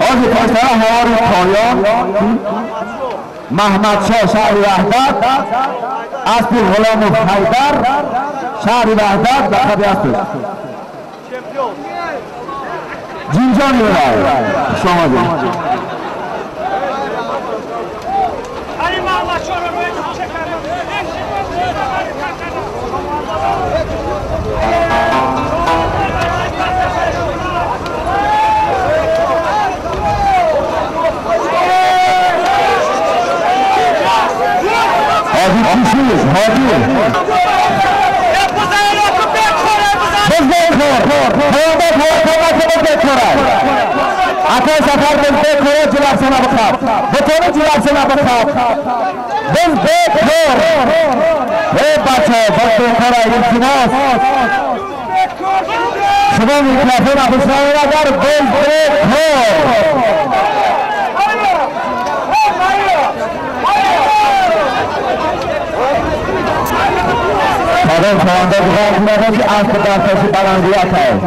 Ҳоҷи пештара ҳавори поён Маҳмадшоҳ шаҳри Ваҳдат, аспи Ғуломов Ҳайдар шаҳри Ваҳдат лақаби аспаш. Ҷинҷони Вилоят, хуш омадед. Ҳоҷи чӣ шуд? Ҳоҷи Акай Сафар biz бекор ҷилавсана бихаб. Бутони ҷилавсана бихаб. Biz бекор. Эй бача, biz бекор илтимос. Шумо микрофон бишнавед агар biz бекор. Кадом шаванда буғон ки асп дар пеши баландият аст.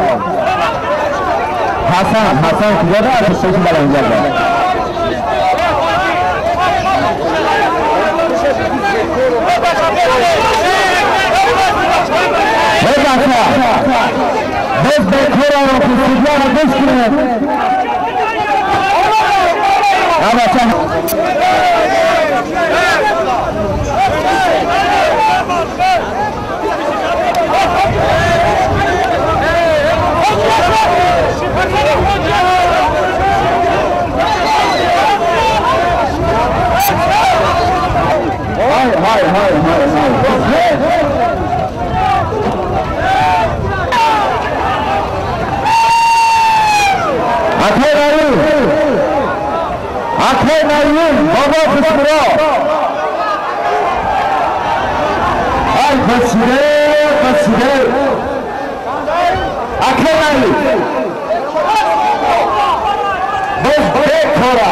Ҳасан, Ҳасан куҷода аст пеши баландият? Эй бача, biz бекорро ки судьяро гӯш кунед. А бача, ҳай ҳай ҳай ҳай ҳай. Акай Наим, акай Наим, бобо Хусро. Ай бачире, бачире. Акай Наим. Biz бекора.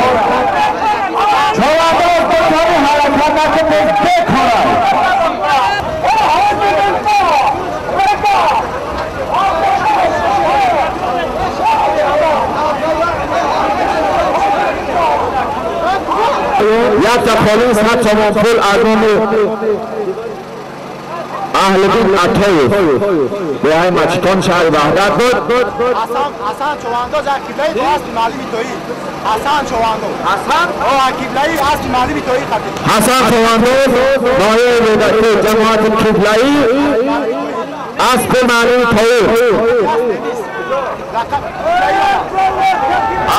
Чавандоз бутони ҳаракат накун, biz бекора. Якта холис 100 сомон пул аз номи Аҳлиддин Атоев деҳаи Мачикон шаҳри Ваҳдат буд. Ҳасан Човандоз акиблаи бо аспи маълими Тоӣ. Ҳасан Човандоз. Ҳасан? О, акиблаи аспи маълими Тоӣ хатиб. Ҳасан Човандоз ноҳияи Рӯдакӣ ҷамоати Қиблаӣ аспи маълими Тоӣ.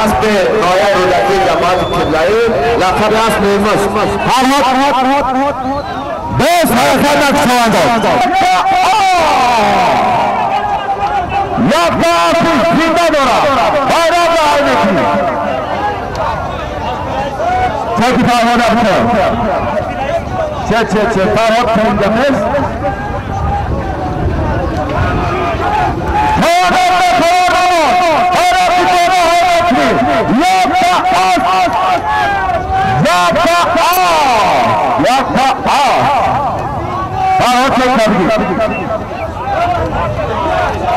Аспи ноҳияи Рӯдакӣ ҷамоати Қиблаӣ лақаби асп Неъмат. Фарҳод боз ҳаракат накун Човандоз. Якта аспи зинда дорад. Байроқ раҳо мекунӣ. Чаки Фарҳод афта. Че че че Фарҳод инҷа нест. Човандоз ба қарор намонд. Байроқи боло ҳаво мекунӣ. Якта асп. Якта асп. Якта асп. Фарҳод чек кардӣ.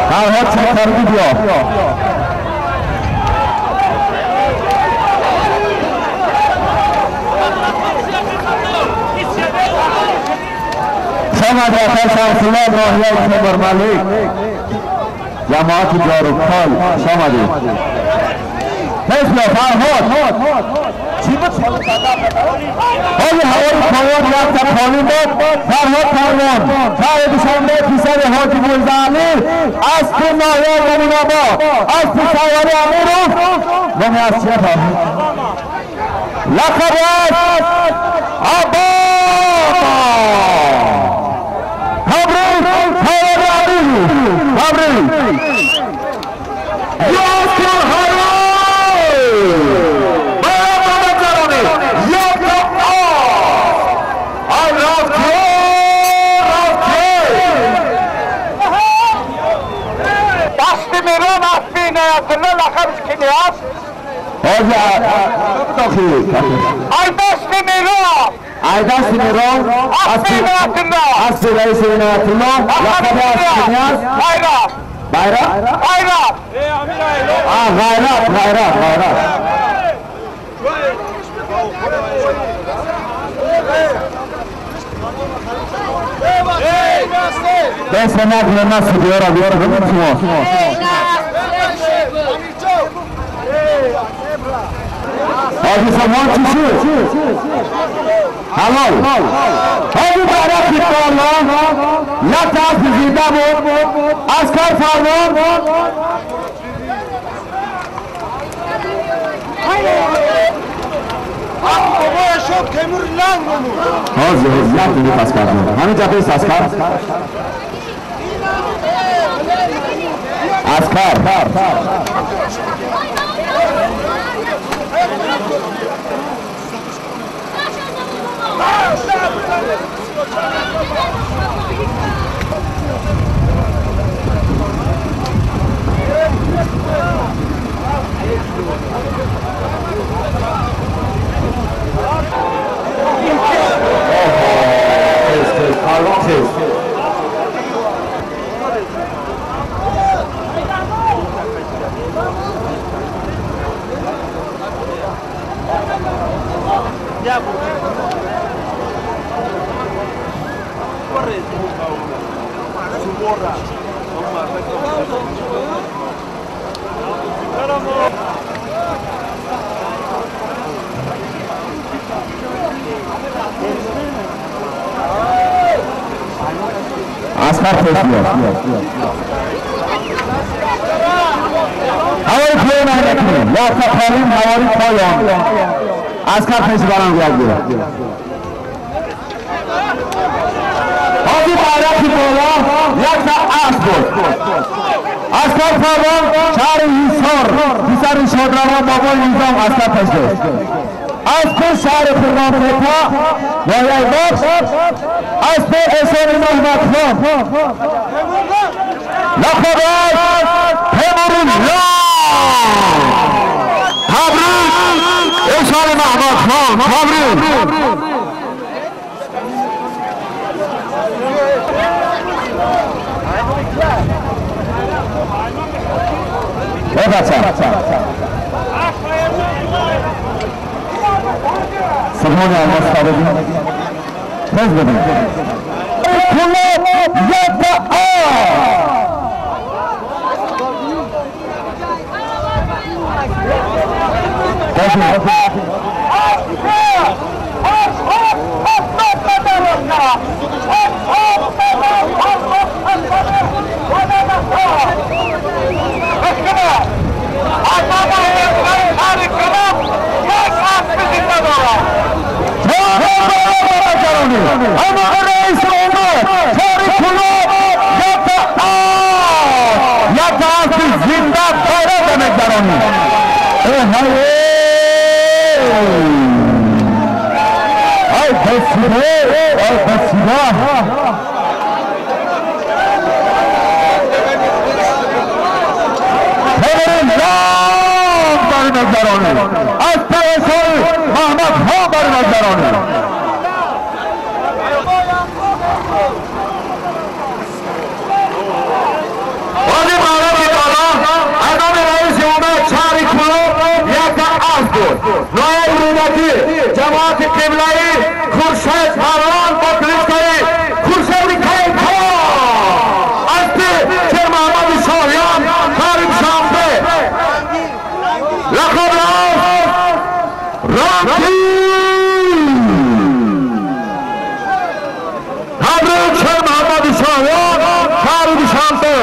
Фарҳод чек кардӣ биё. Шомад акай Шамсулло ноҳияи Темурмалик ҷамоати Ҷорубкол шомадед. Пеш биё Фарҳод. Чӣ буд? Ҳоли ҳавои поён якта қолин буд. Фарҳод Парвон шаҳри Душанбе писари Ҳоҷи Мирзаалӣ аспи ноҳияи Муминобод аспи Савари Амиров номи асп чия Фарҳод? Лақаби асп Обама. Табрик Савари Амиров. Табрик. Ёсир ҳаро! Ай дасти Мирон, аспи раиси Иноятулло, лақаби асп кини аст? Байроқ. Байроқ? Ғайрат, ғайрат, ғайрат. دست نگیره نه سودیارا بیاره ببین شما. حاجی سامان چی شد؟ حلال حاجی برای بالا یک از زنده بود عسکر فرمان حاضر یک دقیقه عسکر همین جبهه عسکر عسکر عسکر خوش بیاد هوای پایان نکنیم یا تقاریم هوای پایان عسکر خوش برام بیاد حاجی برای بالا یک تا اسب بود عسکر فرمان شهر حصار پسر شادروان بابای نظام عسکر پیش داشت از کو شهر خرم‌تپه ناحیه بخش از پی احسان محمد خان لقب تیمور تبریک احسان محمد خان تبریک. ای بچه سبحان الله صاحبی تز بدیم کلاب یک جماعت قبله‌ای خورشید فرمان با کلیسای خورشید کیفا از شیر محمد شاهیان کریم شنبه لقب رنگی تبریک شیر محمد شاهیان کریم شنبه.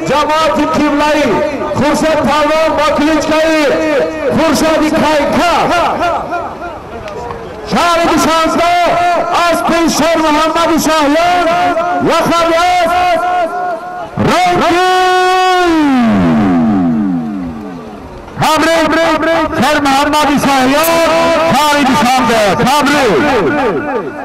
ҷамоати Қиблаӣ Хуршед Палвон бо кличкаи Хуршеди Кайка. Шаҳри Душанбе аспи Шермуҳаммади Шаҳён лақаби аст Рангин. Табрик Шермуҳаммади Шаҳён, шаҳри Душанбе. Табрик.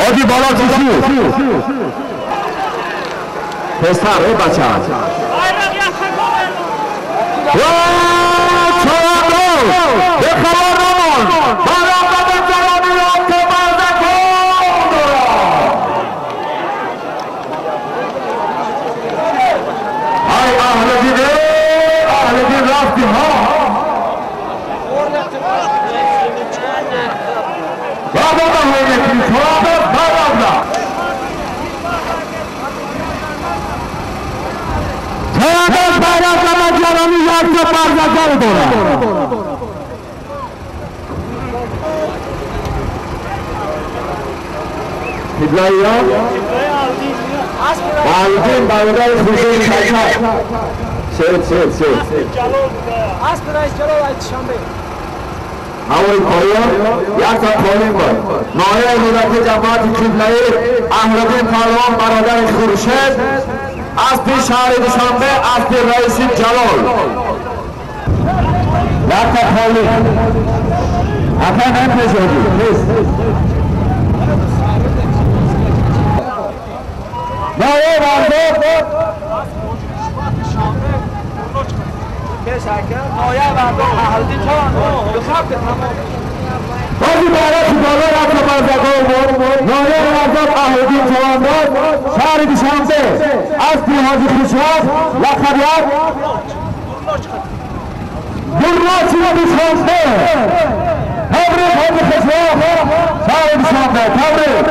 ҳоҷи бола чӣ пестар э бача бехабар намон ай аҳли дин, аҳли дин рафти ҳо қиблаиён баъдин бародари хуршеди Кайка шед шед шед ҳавои поён якта қолин буд. Ноҳияи Рӯдакӣ ҷамоати Қиблаӣ Аҳлиддин Палвон бародари Хуршед аспи шаҳри Душанбе аспи раиси Ҷалол. Якта қолин ака нампешоди тез. ноҳияи Варзоб баъди бароти боло рафта барзагов буд. Ноҳияи Варзоб Аҳлиддин Чавандоз шаҳри Душанбе аспи ҳоҷи Хушҳоз лақабият Гурночи Душанбе. Табрик ҳоҷи Хушҳоз шаҳри Душанбе. Табрик.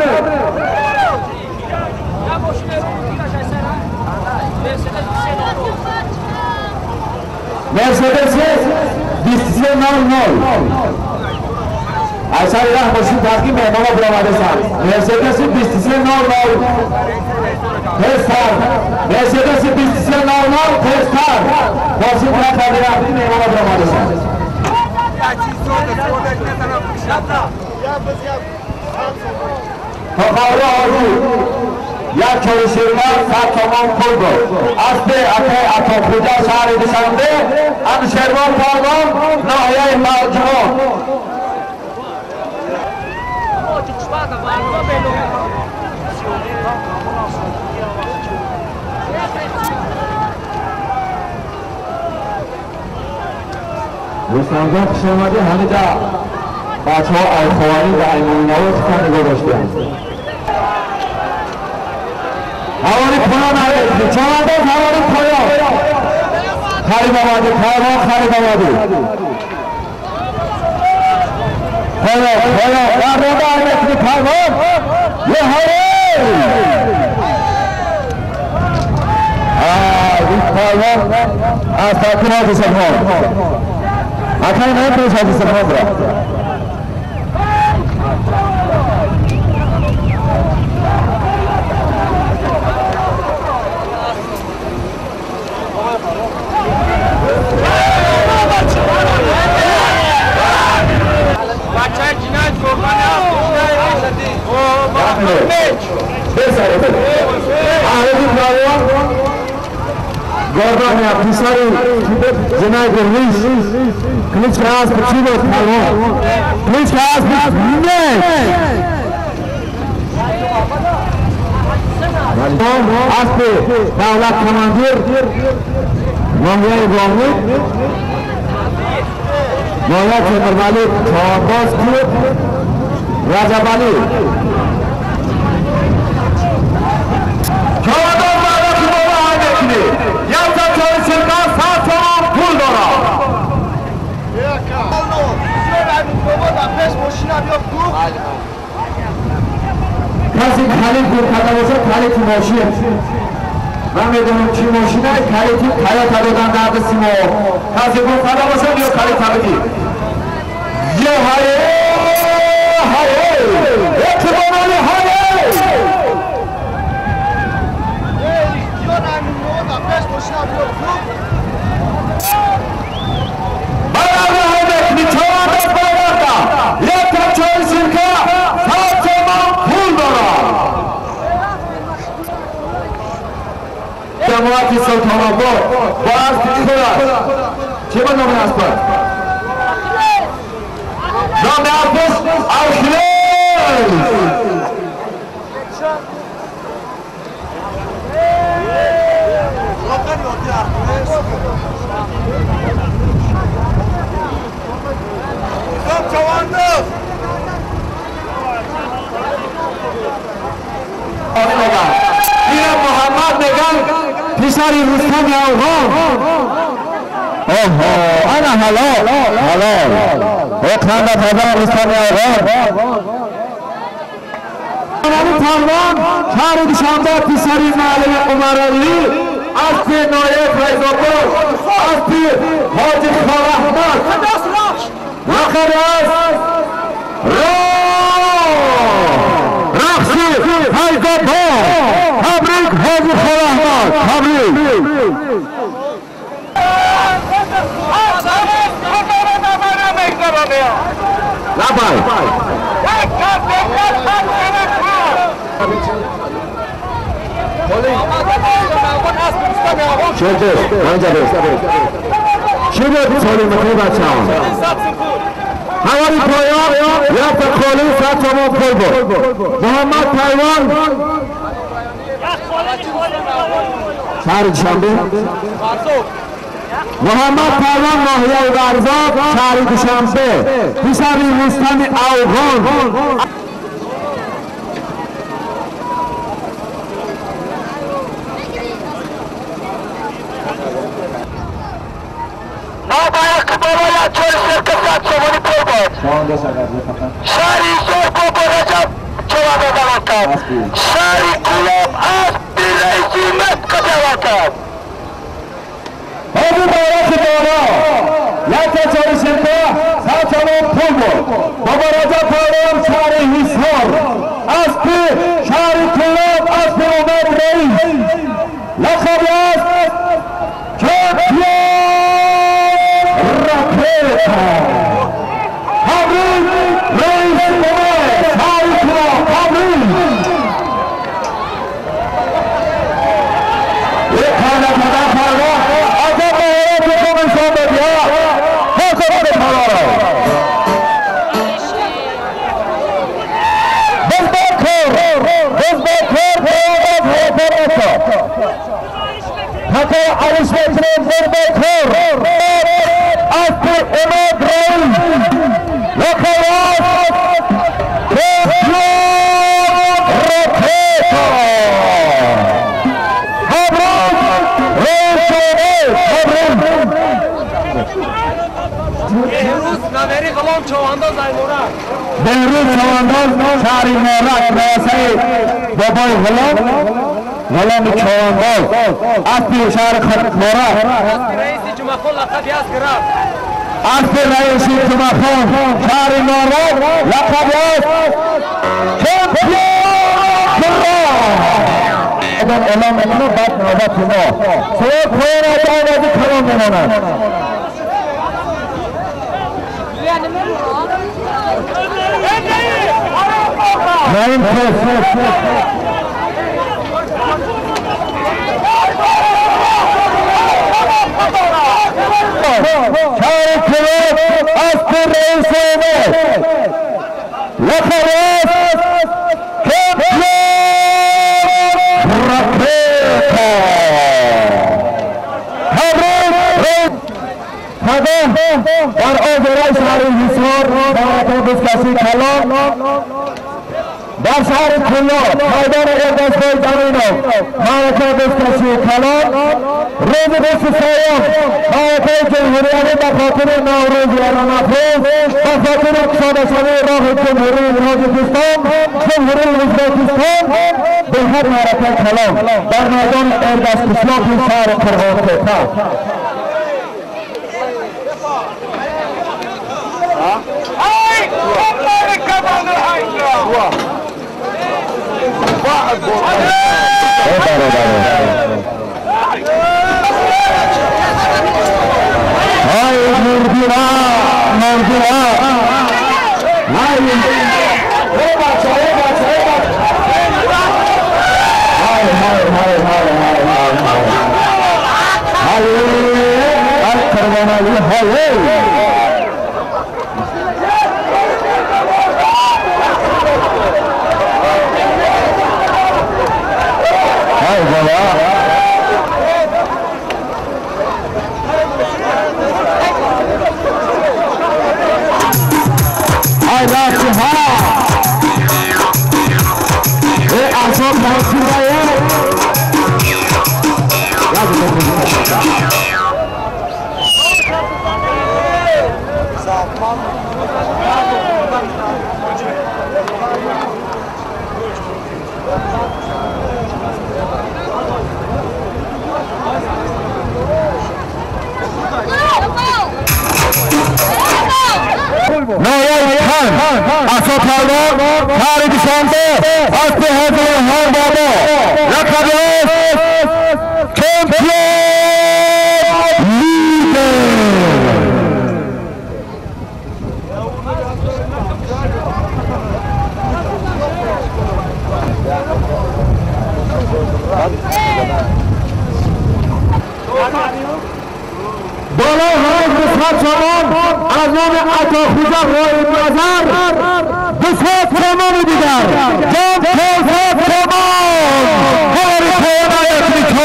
Мерседес 2300 айсари раҳ бошин тақим меҳмона биромадесанд. Мерседес 2300 тезтар, Мерседес 2300 тезтар бошин рақаби рафти меҳмона биромадесанд. То қаври ҳоҷӣ як чориширмар 100 сомон пул буд. Аспи акаи Атоқуҷа шаҳри Душанбе Анушервон Палвон ноҳияи Марҷумон. Рустамҷон хуш омадӣ. Ҳамиҷа бачаҳо айхованӣ ва аймонинавоз худтон нигоҳ доштианд. ҳаволи поён чавандоз ҳаволи поён харид омадӣ палвон харид омадӣ поён поён даррода айметри палвон е ҳавой ин палвон аз тарафи ҳоҷи Субҳон акай намепурс ҳоҷи Субҳонро. Иордания писари Зинай Гурвиш. Кличка асп чӣ буд палвон? Кличка асп Меч. Аспи давлат командир ноҳияи Бомид ноҳия Темурмалик чавандоз клуб Раҷабалӣ. Чавандоз давлати боло ҳай мекунӣ. Якта чори сирка 100 сомон пул дорад. Касе калит гур карда бошад, калити мошин. Ман медонам чӣ мошина, калити Тойота додан дар дасти мо. Касе гур карда бошад, ё калита бидӣ. Ё ҳае, ҳае, эътиборони ҳае! Барабар ҳай мекунӣ, чавандоз бароварда. Якта чори сирка 100 сомон пул дорад. Ҷамоати Султонобод бо аспи худаш. Чӣ ба номи аспаш? Номи аспаш Архилес. Муҳаммад меган писари Рустами Афғон. Оҳо, ана ҳалол, ҳалол. Оқанда падар Рустами Афғон. Али Палвон шаҳри Душанбе писари маълими Умаралӣ аспи ноҳияи Файзобод аспи Ҳоҷи Холаҳмад. Лақаби асп Рақси Файзобод. Табрик Ҳоҷи Холаҳмад, табрик. Лабай. Шердеш, манҷа бес. Чӣ буд соли мекунӣ бачаҳо? Ҳавали поён якта холи 100 сомон пул буд. Муҳаммад Палвон шаҳри Душанбе. Муҳаммад Палвон ноҳияи Варзоб шаҳри Душанбе писари Рустами Афғон. Шаҳри Ҳисор Бобо Раҷаб чавандоз аввал кард. Шаҳри Кӯлоб аспи раиси Умед қади аввал кард. Ҳоҷи Байроқи Боло якта чори сирка 100 сомон пул буд. Бобо Раҷаб Палвон шаҳри Ҳисор аспи шаҳри Кӯлоб аспи Умед раис. Лақаби асп Чемпион Ракета. Табрик раис Умед шаҳри Кӯлоб, табрик. Як хона падар Палвон азоб маҳорати хуб нишон дод. Я ҳосиб палвонро. Бизбакор, бизбакор палвон ҳозир аст. Ҳато алиш мекунем бизбакор. Аспи Умед раис. Лақаби асп Чемпион Ракета. Табрик раис Умед, табрик. Беҳрӯз Навери Ғулом чавандоз Айморак. Беҳрӯз чавандоз шаҳри Норак раёсаи бобои Ғулом, Ғуломи чавандоз аспи шаҳри Норак. Аспи раиси Ҷумъахон лақаби асп Граф. Аспи раиси Ҷумъахон шаҳри Норак лақаби асп Чемпион Граф. Эълон мекунам, баъд навбати мо. Савол поён аст, овози калон мемонад. Naim Kos. شهر کلوب اسب رئیس امید لقب کمپیون رکیتا تبریک در آذرای شهر حصار معرکه بزکشی کلان در شهر کلاب میدان اردستای زمینو معرکه بزکشی کلان روز 23 معرکه جمهوریانی به خاطر نوروز و نفروز به خاطر اقتصاد شوی راه جمهوری تاجیکستان جمهوری ازبکستان به هر معرکه کلان در میدان اردست قشلاق شهر قرغانتپه. های مردینا مردینا های ای بچه ای بچه ای بچه های های های های های های های های قربان علی های های بابا های بچه ها ای اعصاب محصول نایب خان اسد پهلوان شهر دوشنبه اسب حاضر هر بابا لقب چمپیون لیدر. بالای هر 200 تومان از نام عطاخوزه رای نظر 200 تومان دیگر جام 500 تومان هر پایان یک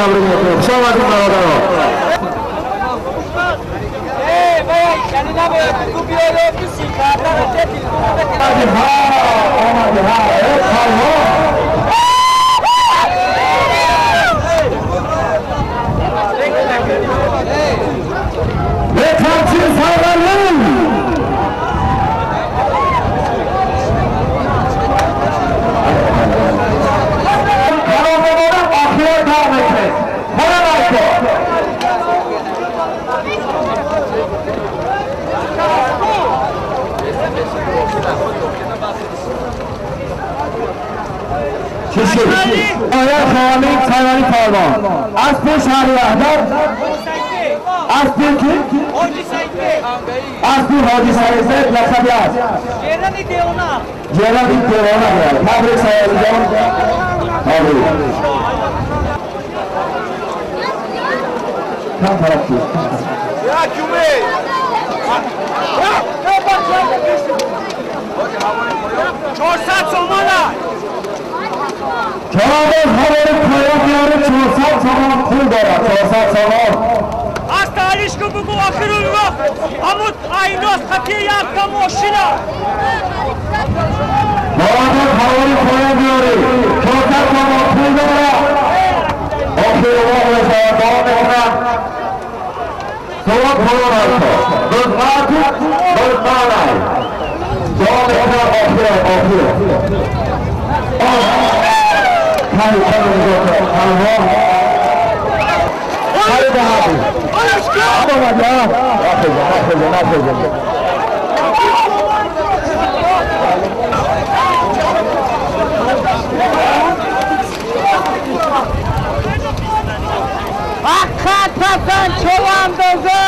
Табрик мекунем. Хуш омадед, бародаро. آیا خواهی سیاری پایوان اسب شهر وحدت، اسب کی؟ اسب حاجی سید لقب است جیرانی دیوانه، جیرانی دیوانه. تبریک سیاری جان. تبریک. کم طرف کی؟ یا کیومه 400 سومانه. چهار خبر پایان میاره. 400 سامان پول دارد. 400 سامان. از تاریش کو بگو آخر الوقت امود ایناس خطی یک تا ماشینا. برادر خبر پایان میاره. 400 سامان پول دارد. آخر الوقت دوام میکنم. سوال پایان است. دزمات دزمانای. دوام میکنم. آخر آخر. خیلی خیلی نگاه کن. الله خیلی بهادر. آمد. حقت پسند چو اندازه.